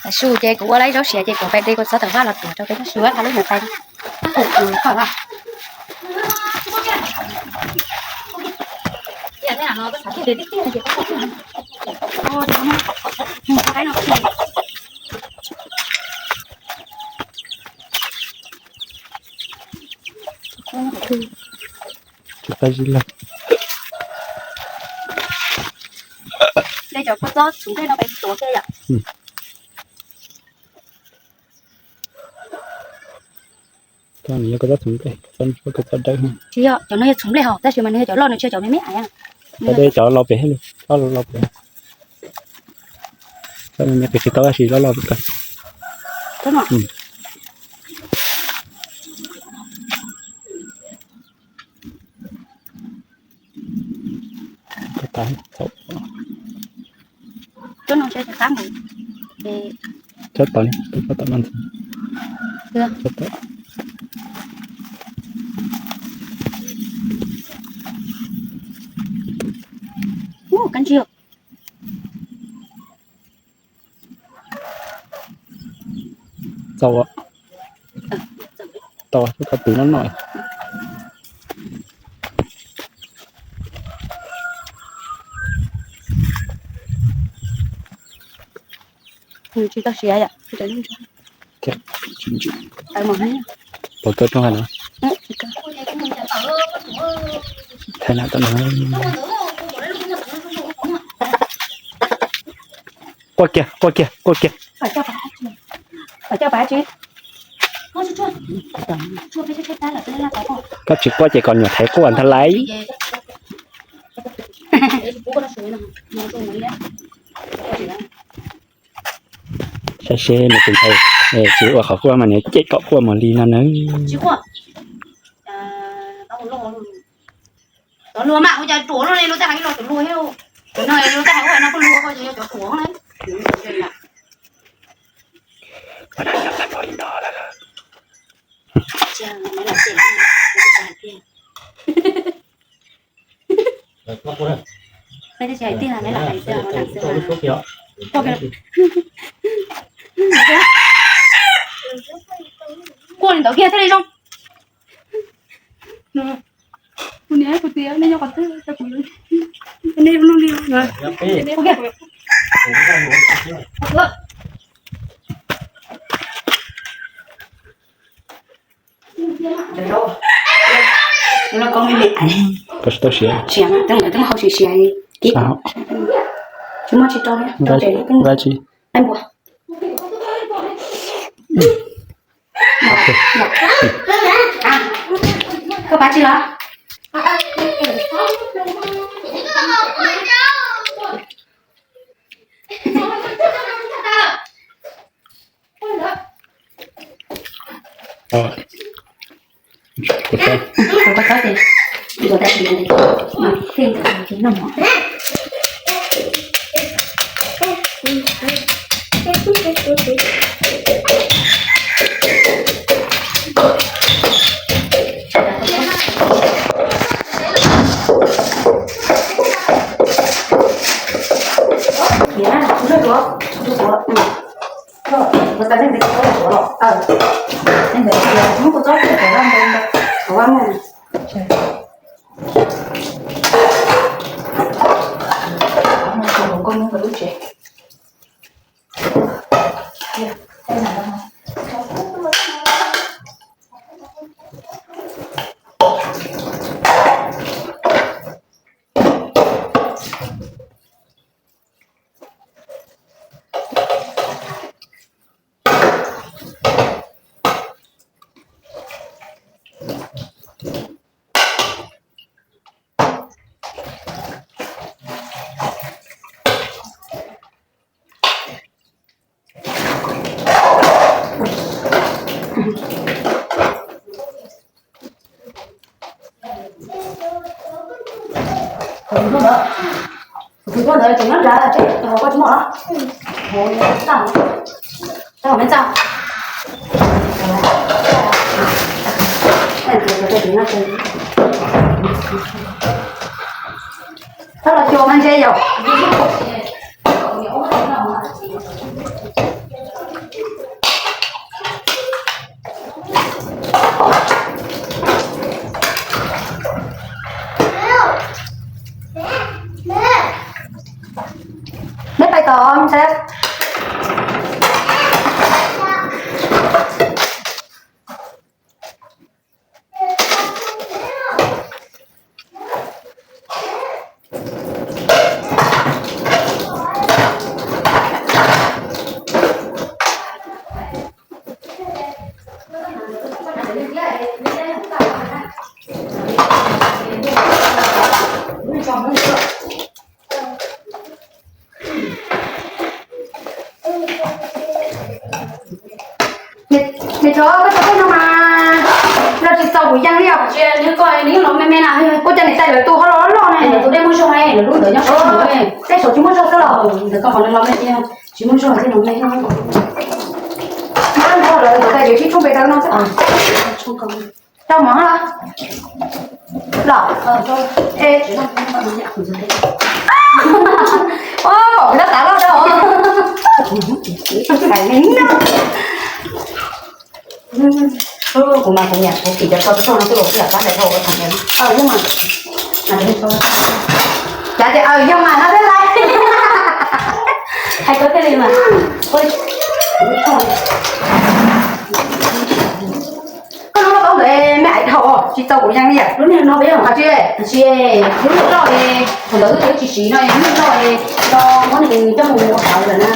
Tam sim no ces kuv ua lawm zaub siav ces kuv pais de kuv txhob tawm vaj los tuav rau peb tag su ua lub niam tais. Tsis tau zis lawm. De cov kua txob txhuv nplej no pais tuav kiag yom. Cov no yog kua txob txhuv nplej, kua txob dawb. Tsis yog, cov no yog txhuv nplej hos, tab sis mas nws yog cov loj, nws tsis yog cov me me ais. Cov de cov loj pem, loj loj pem. Cov me me qis tsis tau tab sis loj loj pem ko. Txhob tau, txhob tau no ntxiv. Txaus, tau koj tus no no. Tsis tau siav yom. Pov kawg rooj hais no. Thaij na tau no. Quaj kiag, quaj kiag, quaj kiag. Koj tsis quaj ces kom nyuam thaiv quaj ntag lauj. Saib seb nws tus ntxhais tsis ua qhov quaj mas nws cem kom quaj mos li no na. Quaj li ntawd kiag thiaj li zoo. Kuv niam kuv txiv nej nyob qhov twg, kuv nej mloog li. Koj tsis tau siav. Siav mas twb hau siav siav. Tsis muaj tsis rau, rau tsev. Npua. Koj pab tsis los? Tus tuaj ntawd tseem nyob nrad, tsis tau koj tsis muaj. Tau me txaj. Txhob los xyuas mas ntshe yom. Niam tsov, koj tau tej no mas los tsis txaus kuv yeej li os. Tsis, nws koj nws yeej los me me na. Kuv cov niam tais lawv tus ho los loj ne. Lawv tus dej muaj zog, lawv lub ntawd nyob sab nraud. Tej saud tsis muaj zog xwb los. Ntawm koj qhov nws los me me, tsis muaj zog tej no me. Muab nrog lawv tus tais yuav sib tshooj pem rau no xwb. Rau mov los. Pom kuv tab tav loj rau. Kuv mas kuv niam kuv kim cov tsho tsho no twb los kuj yam qab ntawd dhau ua thaum ntawd. Aw yog mas. Cas tias aw yog mas no thiab laiv. Hais koj thiaj li mas. Koj lub no tau ntawd me aiv dhau tsis txaus kuv yeej li. Lub niag no peb hais tsis, tsis, lub niag loj, thaum ntawd twb tsis siv no, lub niag loj no muab nws coj mus ua qhauv lawm na.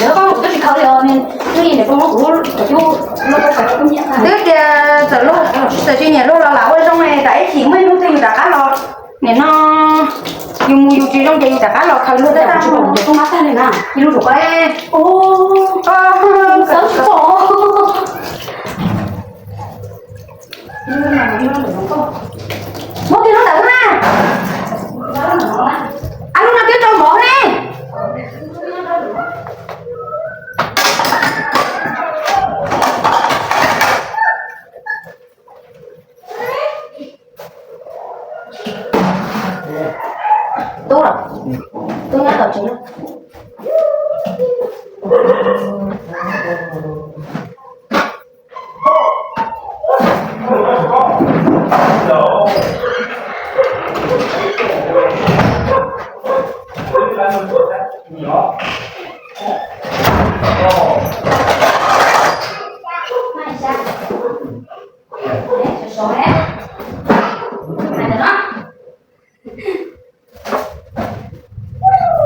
Lawv koj kuv twb tsis khaws li os, twb yog niam pog muab kuv cov cub loj koj khaws rau koj niam. Twb tias txawm luag, txawm tsis nyiam luag los lam ua zoo, tsam ib chim muaj ib hnub twg yus rov qab los, nim no yus mus yus tsis zoo ces yus rov qab los khaws luag. Tsis pom, tsis pom. Muab kiag lub ntawd na. Ab, lub no twb rau mov ne. Tub los, tub nyob tom tsev.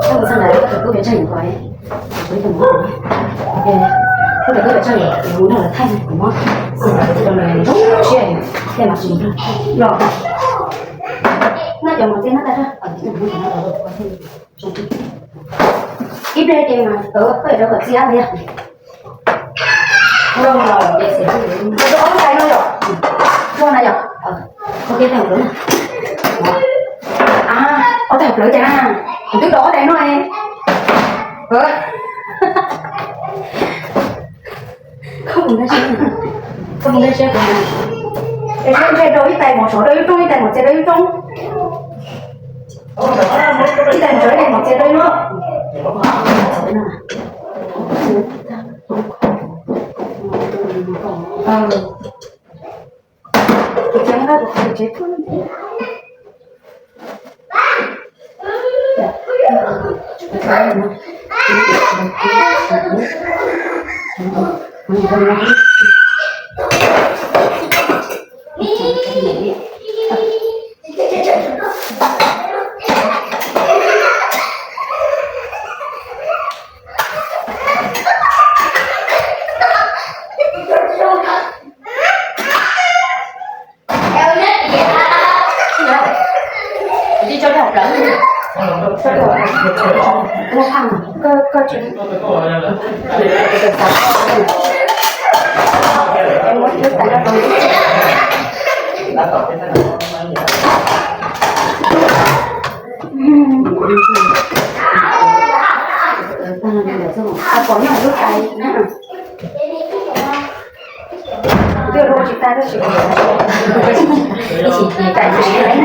Kuv txog ntawd kuv peb tsawg nyuam qhuav, kuv ib tug mov, kuv peb peb tsawg nyuam qhuav noj lawv thaij kuv muab xwb rau lawv zoo siab tej mas tsis los. Noj cov mov txiab noj tag, ib pliag ces mas koj yuav rau kom txiab li. Ua no los ces xiam, ua ob tais no yom, ua no yom, ua ke tag plawv na. Ob tais plawv cas na, kuv twb rau ob tais no. Koj mus nrhiav, koj mus nrhiav siab, es ntshe rau ib tais mov sov rau ib rooj, ib tais mov txiab rau ib rooj. Ib tais mov sov, ib tais mov txiab rau ib rooj. Pom no lub tais na. Twb ua tsis tag tab sis tais tsis tau.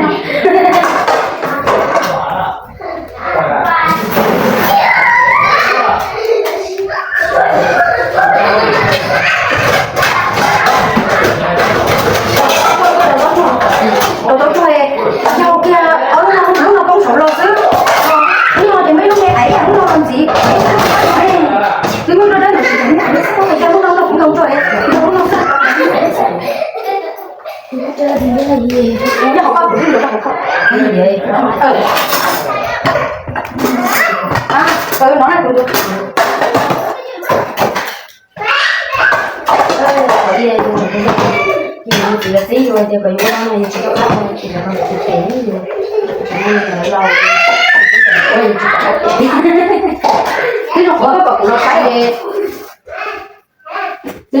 Rau tau tsuag, yog kiag ob lub no, lub no poob saud los xwb. Lub no ces muaj ib lub me aiv, lub no los ntxiv. Twb muaj dab ntawd, lub no kuv ntaus tsuag, lub no xwb. Nyob hauv koj, kuv twb yuav rau hauv koj. Txiv txiv yus tias kom yus ua no yus tsis tau qab no, tsis tau qab no, tsis tau qab no, tsis tau qab no. Twb zoo qhuav koj kom kuv los saib es, twb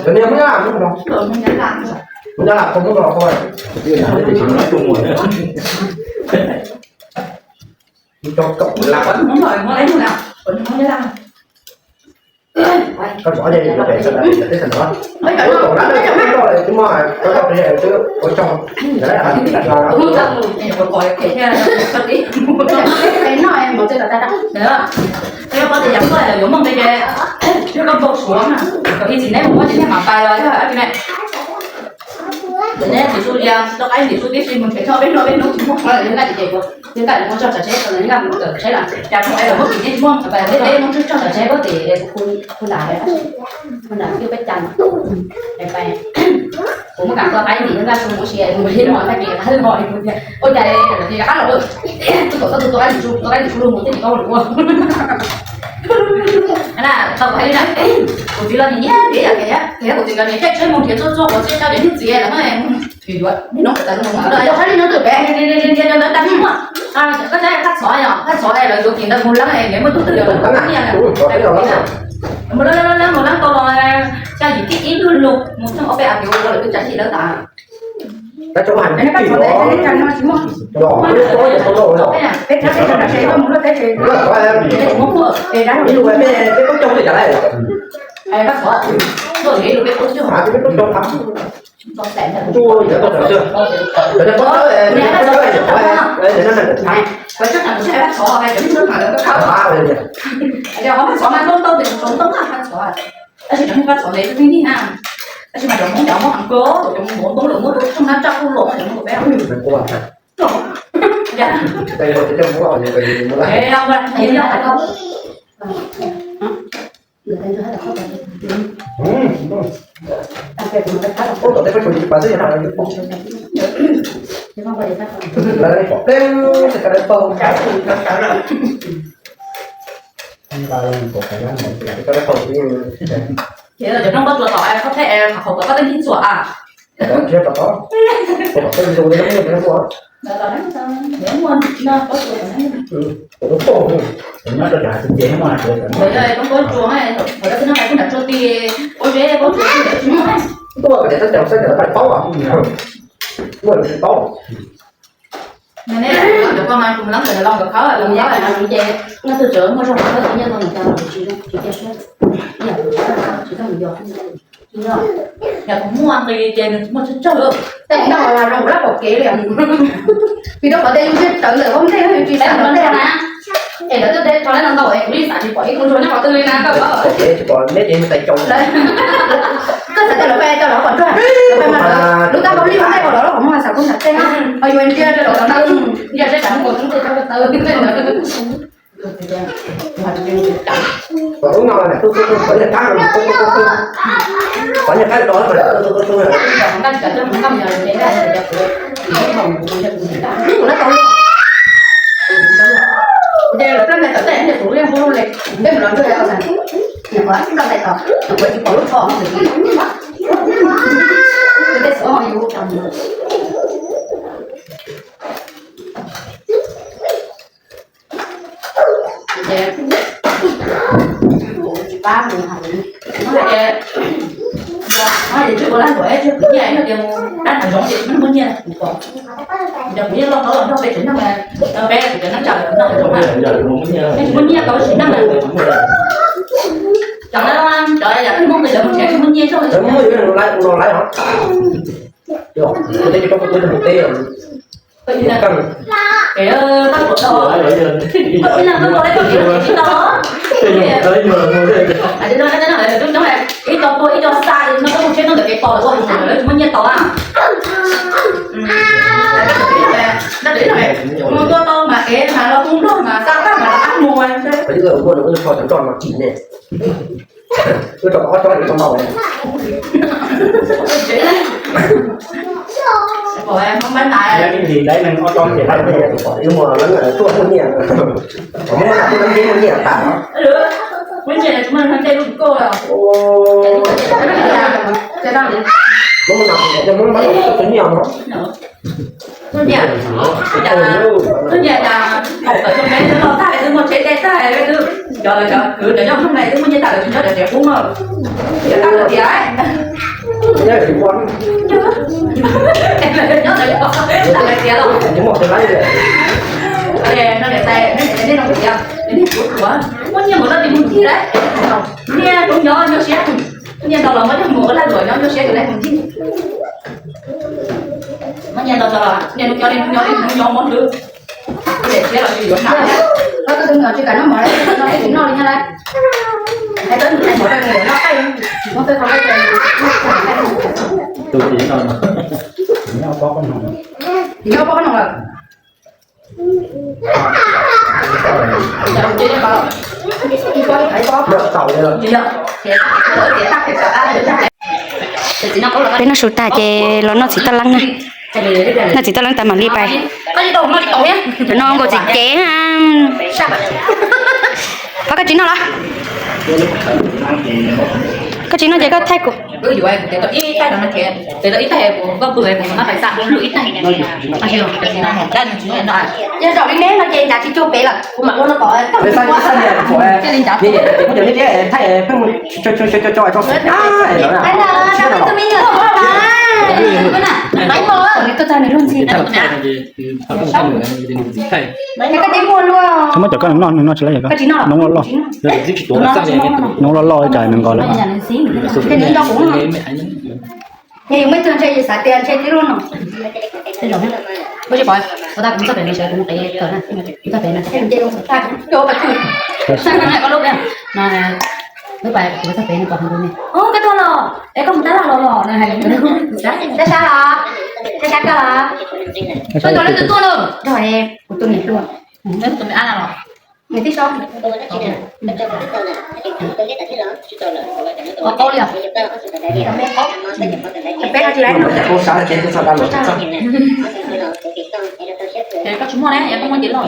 Cov niag Hmoob Nyab Laj, Hmoob Nyab Laj, Hmoob Nyab Laj, Hmoob Nyab Laj. Koj zov ces yuav pem sawv daws pem teb chaws no. Koj zaum lawm, koj zaum lawm, twb muaj koj pem twb ua tsaug. Koj yog pab tias yam koj yuav moog li ces yog koj npau suav na, kom ib txhis neb mus muab ces neb mam pais los yog ne. Ces neb tsis su lias tsis tau qaib ntim su tib si mus nrhiav txog peb no peb hnub tsis muaj qhov lawm, yog nkaj ces ces yog nkaj muab tso tsam tsheb, yog nkaj mus tawm tsheb lawm cas tsis muaj qhov lawm, muab tim neb tsis muaj, pais neb muab tsheb tso tsam tsheb pab tim kuv nram, kuv nram peb cas no. Kuv muab kam tau qaib ntim nkaj su mus si mus li no tag kis qab los ua cas li qab los tus tom txoj tus tua qaib ntim su, tua qaib ntim su lug mus tej tim koj ua luaj. Tau kuv hais li na, kuv txiv los nyiam nyiam tias yam tias kuv txiv nkawd nyiam caij tsheb mus nrhiav txhua txhua qhov txhia chaw ces hnub txiv lawm no, yuav yuav hnub txawm tawm mus no, yog qhov li no twb pem li li li li lawv tag mus. Koj saib Phaj Txhov yog Phaj Txhov lawv yuav kis ntawd mus leeb es nws muaj tug twg yog lawv mus niaj mus leeb mus leeb tau los xya yim kib ib lub lug mus txog ob peb a kiv ua lawv twb tsa tsis lawv tas. Tab sis cov niag pab txhov ne, tab sis mas cov Hmoob cov muab heev kawg, cov Hmoob ntoo lawm muab tus tshooj nab tsaj kuj los cov Hmoob peb. Ces cov rooj koj tsuas tom qhov thej qhov qhov tom koj tej nrig txuas a. Nyob rau cov hais txiv ces muaj hais txiv. Nyob rau txiv neej hais kuj nram tsuag ti, pob zeb pob tsuas kuj ntawd tsis muaj. Tuaj tias txoj cai saib tias lawv pais paub, muaj lawv tsis paub. Neb cov koj mas tus leej ntawm los nkawd khawb los nkawd ces noj twg tseem muaj zog, noj twg nyiaj tau nws cas los tsis zoo, tsis cia siab, ib yam tsis tau mus yos. Yog tus muaj nqis ces nws muaj tsawg tsawg. Tej no los zoo lab pom kev li. Vim rau qhov tias yus ntshe tawv ntawm hauv ntej yus tsis xav ntawm ntej na. Es lawv twb teb rau lawv ntau ntau es kuv yeej xav tsis pom ib tug ntsuag nyob qhov twg li na koj. Pom kev tsis pom neb ces mus tais coo. Koj xav tias lawv pais tau lawv qhov ntsuag, lawv pais mas lub tab hauv li ntej hauv lawv qhov muag xav kuj xav tej na. Ho yuav ntsia rau lawv ntawd, ntsia seb tsam muaj kaus txoob tej rau tawv. Ub no tu tu tu, qhov niag qab no tu tu tu tu, qhov niag qab no tu tu tu tu. Ces lawv plam tais tom tej niag tus liaj npua li, tej mus los ntuj, niag qhov plam tais tom, kuv tsis pom lub tsho no. Tej xov ho yuav ua cas. Ces tsis pab mus hais, no hais tias, no hais tias tsis ua laj ntuam tsis khwv nyiaj no tias mus dab nram zoov ces tsis muaj nyiaj kuv pom. Ces kuv yeej loj hlob los nrog peb tsev neeg, peb tsev neeg tsam lawv noj zoov na, peb tsis muaj nyiaj tau sim neej na. Cov no cov yam peb Hmoob ntawd cov mus tsev tsis muaj nyiaj tso. Koj ib leeg koj tau, koj ib leeg koj tau tsis tau. Ib co tuaj ib co xa no koj mus tsheb no ntawm kev tos lawv ua lawv tsis muaj nyiaj tau a. Mus tuaj tau mas kev mas los hu nplog mas xa tag mas lawv qab mus. Wb rau ob tsob tsis tau npaum. Yog li ntawd neeg ob tsob ces lawv pom wb muaj leej tuaj muaj nyiaj, muaj nyiaj tas. Muaj nyiaj tsis muaj tej lub koj. Muaj nyiaj, muaj nyiaj tas, hauv peb twb los tag, twb muaj tsheb tej tag, cov cov kwv cov nyob hnub no twb muaj nyiaj tas, lawv tsis nyob cov tsev qub no. Yog tas lawm tiag. Nyob tas lawm tiag los. No niam tais, nej no tiag. Ua, muab nyiaj mus laj tis mus ncig lauj. Nyiaj tus nyob nyuaj siab. Nyiaj ntau los muab coj mus ua lag luam nyob nyuaj siab tus nyob mus ncig. Muab nyiaj ntau tso los nyiaj hnub nyob li hnub nyob li hnub nyob mob hlwb. Daim siab los tsis yuav hnab. Koj tus me nyuam tsis kam noj mov lawm, no tsis noj li nyob lawm. Hais rau nws hais mov rau nws yuav noj qaij, tsis muab peb qhov qaij rau. Tus tsis noj, tsis noj pob qab noog lawm. Peb noj su tag ces los noj txiv toj leeb na. Noj txiv toj leeb tas mam li pais. Cov no nkaus txiv cev. Pab koj tsis noj los? Koj tsis noj ces koj thaij kuv. Yog zaum li neb no ces ncav tsis cuag pem lawm, kuv mam ua no kom. Tuaj txog nws lub ntxhi. Koj tsis muaj luaj. Muab cov koj noj, noj tsis laib, noob loj loj. Noob loj loj li cas nws nqos lawm. Yus muaj ib tug ntshe yus xav tias ntshe tib lub no. Ua tsis pom, ua tag kuv txog pem no sawv kuv mus qev kawm na. Txog pem no. Koj lub pem no, lub pem kuv txog pem no pom hauv ntawd ne. Koj tuaj los es koj mus tab laj los los no hais. Sab sab los, sab sab koj los. Koj tuaj lawm, tuaj lawm. Kuv tus niam hluas. Nws tib sob. Qhov qaub li os. Peb no tsis laib no. Ces koj tsis muaj ne, yog koj muaj ces loj lawm.